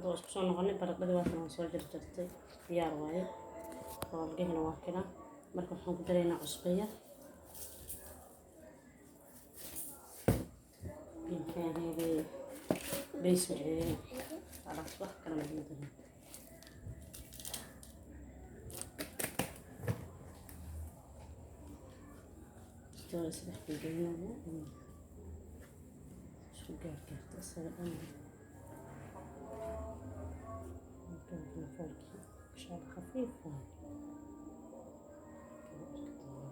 Hadda waa isku soo noqonay. Baradhadii waa kan, waan soo jarjartay, diyaar waaye. Foolgihina waa kana. Marka waxaan ku daraynaa cusbo yar, maxay ahaydee, base maceene, khalaas, wax kale laguma darin. Story saddex gelinaya isku gaargaarta isaga dhan. Marka foolkii, insha Allah, khafiif waaye. Kala arki doonaa.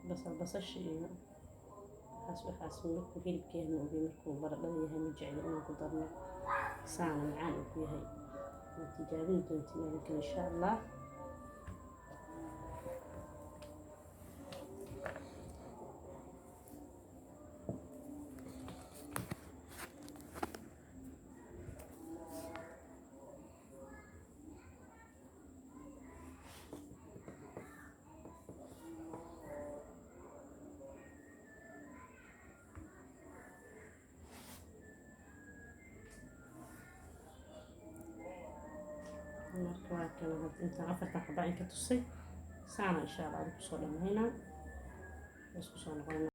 Basal, basasha iyo waxaas markuu hilibka yahay ma ogi, markuu baradhada yahay ma jecli inaan ku darno. Saana macaan uu ku yahay. Waa tijaabin doontiin adinkan, insha Allah. Marka waa kana. Hadda intaan afartan xabaa in ka tusay, saana insha Allah adi kusoo dhamaynaa, isku soo noqonaa.